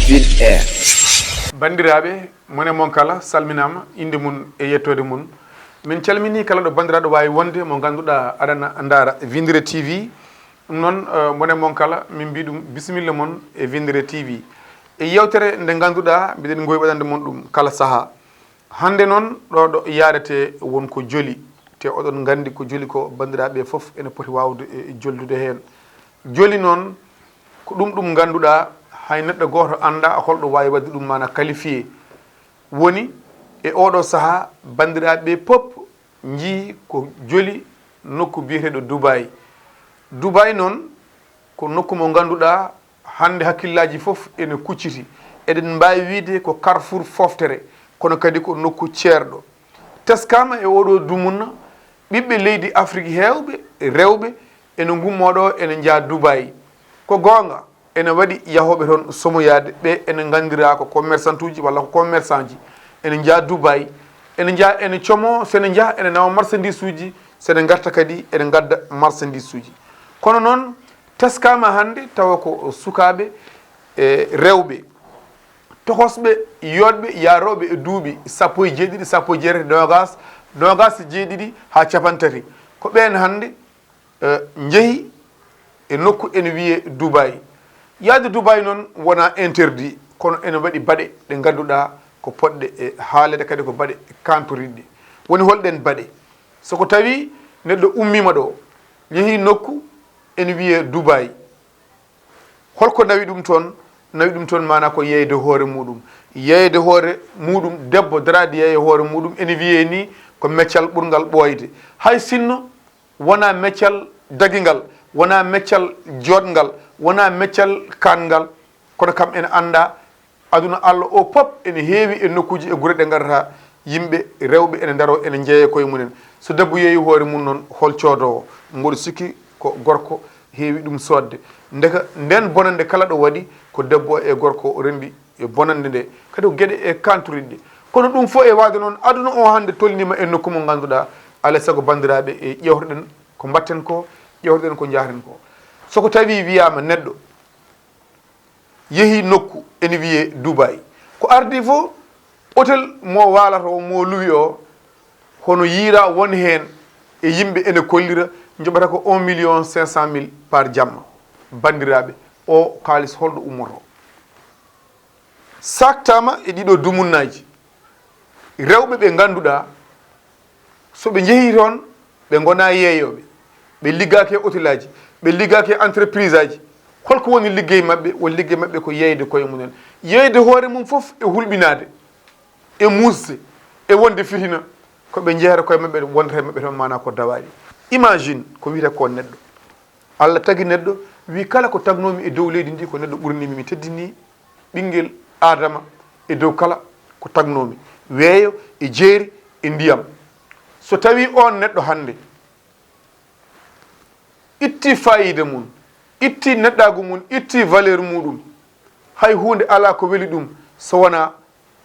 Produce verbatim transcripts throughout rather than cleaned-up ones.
Vide Air. Banndiraaɓe, mon e mon kala salminaama, innde mum e yettoode mum. Min calminii kala ɗo banndiraaɗo waawi wonde, mo ngannduɗaa aɗana ndaara Vindire T V. Ɗum noon, eh, mon e mon kala, min mbii ɗum bisimilla mon e Vindire T V. E yeewtere nde ngannduɗaa mbiɗen ngowi waɗande mon ɗum kala sahaa. Hannde noon, ɗo ɗo yaarete won ko joli, te oɗon nganndi ko joli ko, banndiraaɓe fof ene poti waawde, e, joldude heen. Joli noon, ko ɗum ɗum ngannduɗaa, hay neɗɗo gooto anndaa holɗo waawi waɗde ɗum, maana qualifié. Woni e oɗo sahaa, banndiraaɓe pop njii ko joli nokku biyeteeɗo Dubaay. Dubaay noon, ko nokku mo ngannduɗaa, hannde hakkillaaji fof ene kucciti. Eɗen mbaawi wiyde ko carrefour fooftere, kono kadi ko nokku ceerɗo. Teskaama e oɗo dumunna, ɓiɓɓe leydi Afrik heewɓe, rewɓe, ene ngummoo ɗo, ene njaha Dubaay. Ko goonga, ene waɗi yahooɓe toon somoyaade, ɓe ene nganndiraa ko commerçantuuji walla ko commerçantji. Ene njaha Dubaay, ene njaha, ene como, so ene njaha, ene nawa marchandisuuji, so ene ngarta kadi, ene ngadda marchandisuuji. Kono noon, teskaama hannde tawa ko sukaaɓe e rewɓe, tokosɓe, yooɗɓe, yaarooɓe e duuɓi sappo e jeeɗiɗi, sappo e jeetati, noogaas, noogaas e jeeɗiɗi haa cappanɗe tati. Ko ɓeen hannde, eh, njehi e nokku ene wiyee Dubaay. Yahde Dubaay noon wonaa interdit, kono ene waɗi baɗe ɗe ngannduɗaa ko potɗe e haaleede, kadi ko baɗe kantoriɗe. Woni hol ɗeen baɗe? So ko tawi neɗɗo ummiima ɗo, yehi nokku ene wiyee Dubaay, holko nawi ɗum toon? Nawi ɗum toon, maanaa ko yeeyde hoore muuɗum. Yeeyde hoore muuɗum, debbo daraade yeeya hoore muuɗum, ene wiyee ni ko meccal ɓurngal ɓooyde. Hay sinno wonaa meccal dagingal, wonaa meccal jooɗngal, wonaa meccal kaanngal, kono kam ene anndaa aduna Allah o pop ene heewi e nokkuuji e gure ɗe ngannduɗaa yimɓe rewɓe ene ndaroo, ene njeeya koye mumen. So debbo yeeyi hoore mum noon, hol coodoowo? Mboɗo sikki ko gorko heewi ɗum soodde. Ndeka ndeen bonannde kala ɗo waɗi, ko debbo e gorko o renndi e bonannde nde. Kadi ko geɗe e kantoriɗe. Kono ɗum fof e waawde noon, aduna o hannde tolniima e nokku mo ngannduɗaa, alaa e sago banndiraaɓe, e ƴeewtoɗen ko mbaɗten ko, ƴeewtoɗen ko njahten ko. So ko tawi wiyaama neɗɗo yehi nokku ene wiyee Dubaay. Ko ardii fof, hôtel mo waalata o, mo luwi o, hono yiira won heen e yimɓe ene kollira, njoɓata ko un million cinq cent mille par jamma. Banndiraaɓe, o kaalis holɗo ummoto? Saaktaama e ɗiɗo dumunnaaji. Rewɓe ɓe ngannduɗaa, so ɓe njehii toon, ɓe ngonaa yeeyooɓe, ɓe liggaaki e otelaaji, ɓe liggaaki e entreprise aji. Holko woni liggey maɓɓe? Woni liggey maɓɓe ko yeeyde koye mumen, yeeyde hoore mum fof e hulɓinaade, e muusde, e wonde fitina. Ko ɓe njehata koye maɓɓe, wonta e maɓɓe toon, maanaa ko dawaali. Imagine ko wiyetee ko neɗɗo. Allah tagi neɗɗo, wi kala ko tagnoomi e dow leydi ndi ko neɗɗo ɓurni mi, mi teddini ɓinngel Aadama e dow kala ko tagnoomi, weeyo e jeeri e ndiyam. So tawi oon neɗɗo hannde itti faayiida mum, itti neɗɗaagu mum, itti valeur muɗum, hay huunde alaa ko weli ɗum so wonaa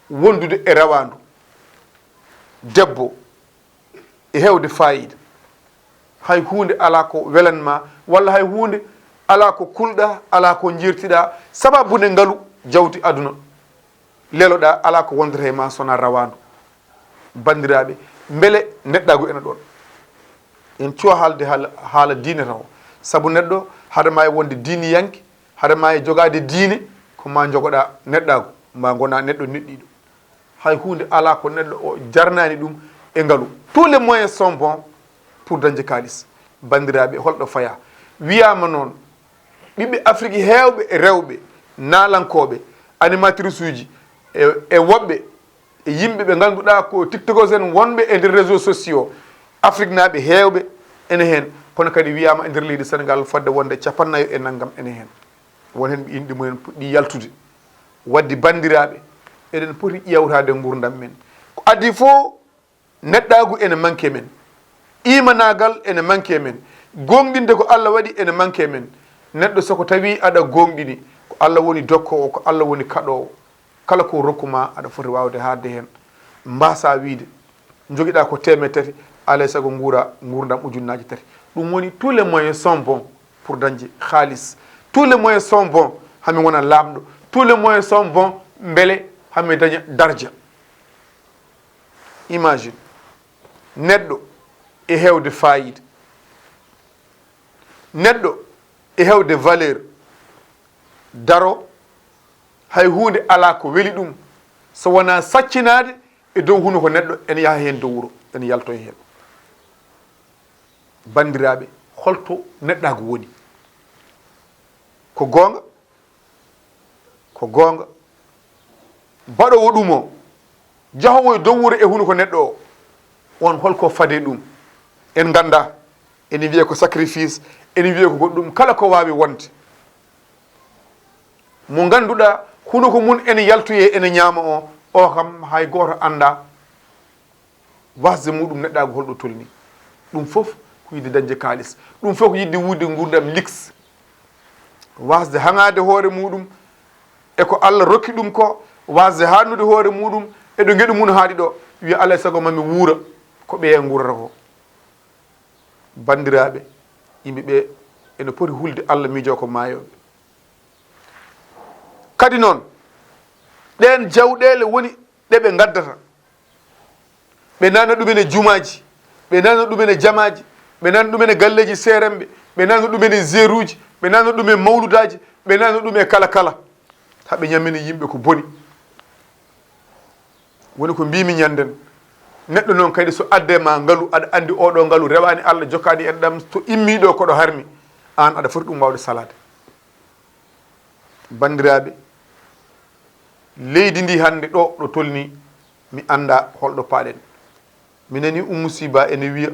wondude e rawaandu debbo e heewde faayiida. Hay huunde alaa ko welan ma, walla hay huunde alaa ko kulɗaa, alaa ko njeertiɗaa, sababude ngalu jawdi aduna. Leloɗaa, alaa ko wondata e ma so wonaa rawaandu. Banndiraaɓe, mbele neɗɗaagu ena ɗoon? En cuwa haalde haala, haala diine taho. Sabu neɗɗo, hade ma e wonde diiniyanke, hade ma e jogaade diine, ko ma njogoɗaa neɗɗaagu, ma ngonaa neɗɗo neɗɗiiɗo. Hay huunde alaa ko neɗɗo o jarnaani ɗum e ngalu. Tous les moyens sont bons pour dañde kaalis. Banndiraaɓe, holɗo fayaa? Wiyaama noon, ɓiɓɓe Afrik heewɓe e rewɓe, naalankooɓe, animatrice uji, e, e woɓɓe, e yimɓe ɓe ngannduɗaa ko tiktokers en wonɓe e nder réseaux sociaux, Afriknaaɓe heewɓe ene heen. Kono kadi wiyaama e nder leydi Senegaal fodde wonde capannayo e nanngam ene heen. Won heen ɓe inɗe mumen puɗɗi yaltude. Wadde banndiraaɓe, eɗen poti ƴeewtaade nguurndam men. Ko adii fof, neɗɗaagu ene manque men, imanaagal ene manque men, gooŋɗinde ko Allah waɗi ene manque men. Neɗɗo, so ko tawi aɗa gooŋɗini, ko Allah woni dokkoowo, ko Allah woni kaɗoowo. Kala ko rokku ma, aɗa foti waawde haaɗde heen. Mbaasaa wiyde, njogiɗaa ko teemedde tati, alaa e sago nguura nguurndam ujunnaaje tati. Ɗum woni, tous les moyens sont bons pour dañde kaalis. Tous les moyens sont bons, haa mi wona laamɗo. Tous les moyens sont bons, mbele hami daña darja. Imagine, neɗɗo e hewde fayida, neɗɗo e hewde valeur, daro, hay huunde alaa ko weli ɗum so wonaa saccinaade e dow hunuko neɗɗo, ene yaha heen dow wuro, ene yalto e heen. Banndiraaɓe, holto neɗɗaagu woni? Ko goonga, ko goonga. Baɗoowo ɗum o, jahoowo e dow wuro e hunuko neɗɗo o, on holko fade ɗum? En nganndaa, ene wiyee ko sacrifice, ene wiyee ko goɗɗum, kala ko waawi wonde. Mo ngannduɗaa hunuko mum ene yaltoyee, ene ñaama o, o kam hay gooto anndaa wasde muɗum neɗɗaagu holɗo tolni. Ɗum fof ko yiɗde dañde kaalis. Ɗum fof ko yiɗde wuurde nguurndam liks. Wasde haŋaade hoore muɗum e ko Allah rokki ɗum ko, wasde haannude hoore muɗum e ɗo ngeɗu mum haaɗi ɗo, wiya, "Alaa e sago mami wuura ko ɓeya nguurata ko." Banndiraaɓe, yimɓe ɓe ene poti hulde Allah miijoo ko maayooɓe. Kadi noon, ɗeen jawɗeele woni ɗe ɓe ngaddata. Ɓe nana ɗumen e jumaaji, ɓe nana ɗumen e jamaaji, ɓe nana ɗumen e galleeji seeremɓe, ɓe nana ɗumen e zeeruuji, ɓe nana ɗum e mawludaaji, ɓe nana ɗum e kala kala. Haa ɓe ñammini yimɓe ko boni. Woni ko mbiimi ñannden, neɗɗo noon kadi so addee ma ngalu, aɗa anndi oɗo ngalu rewaani Allah, jokkaani en ɗam, so immii ɗo koɗo harmi, aan aɗa foti ɗum waawde salaade. Banndiraaɓe, leydi ndi hannde ɗo ɗo tolni, mi anndaa holɗo paaɗen. Mi nani Ummu Siba ene wiya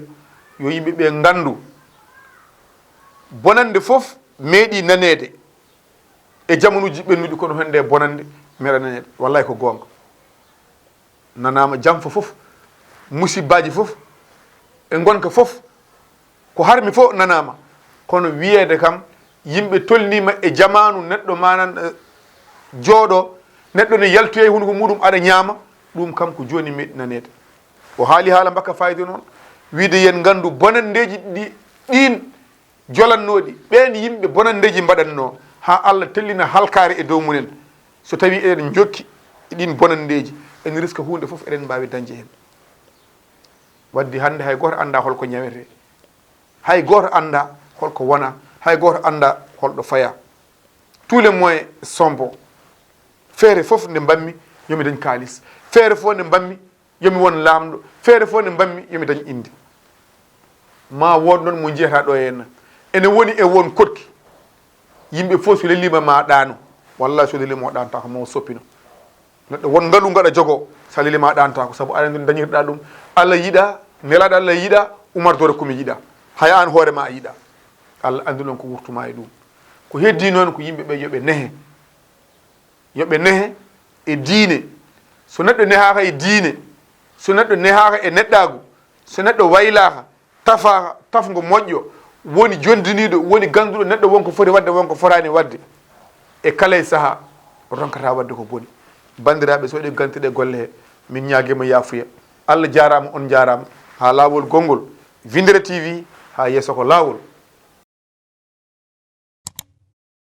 yo yimɓe ɓe nganndu bonannde fof meeɗi naneede e jamanuuji ɓennuɗi, kono hannde bonannde meeɗa naneede. Wallaahi ko goonga. Nanaama jamfa fof, musibbaaji fof, e ngonka fof, ko harmi fof nanaama. Kono wiyeede kam yimɓe tolniima e jamaanu neɗɗo manan, eh, jooɗo, neɗɗo ne yaltoya e hunuko muɗum aɗa ñaama, ɗum kam ko jooni meeɗi naneede. O haali haala mbakka fayida noon, wiide yen nganndu bonanndeeji ɗi, ɗiin jolannooɗi, ɓeen yimɓe bonanndeeji mbaɗannoo, haa Allah tellina halkaare e dow mumen. So tawii eɗen njokki e ɗiin bonanndeeji, en riska huunde fof eɗen mbaawi dañde heen. Waddi hannde hay gooto anndaa hol ko ñawetee. Hay gooto anndaa hol ko wona, hay gooto anndaa hol ɗo faya. Tous les moyens sont bons. Feere fof nde mbaɗmi, yo mi dañ kaalis. Feere fof nde mbaɗmi, yo mi won laamɗo. Feere fof nde mbaɗmi, yo mi dañ innde. Ma wood noon mo njiyata ɗo henna. Ene woni e won koɗki. Yimɓe fof so leliima ma ɗaano. Wallaahi so leliima o ɗaantaako, ma o soppino. Neɗɗo won ngalu ngaɗa jogo, so a leliima ɗaantaako. Sabu aɗa anndi no dañirɗa ɗum. Allah yiɗa, nelaaɗo Allah yiɗa, Umar Dore Kumi yiɗa. Haya aan hoore ma a yiɗa. Allah anndi noon ko wurtuma e ɗum. Ko heddi noon ko yimɓe ɓe yo ɓe nehe. Yo ɓe nehe e diine. So neɗɗo nehaaka e diine, so neɗɗo nehaaka e neɗɗaagu, so neɗɗo waylaaka, tafaaka, tafngo moƴƴo, woni jonndiniiɗo, woni gannduɗo neɗɗo won ko foti waɗde, won ko fotaani waɗde, e kala e sahaa, ronkata waɗde ko boni. Banndiraaɓe, so eɗen ganti ɗe golle he, min ñaagiima yaafuya. Allah jaaraama, on njaaraama. Haa laawol gonngol, Winndere T V, haa yeeso ko laawol.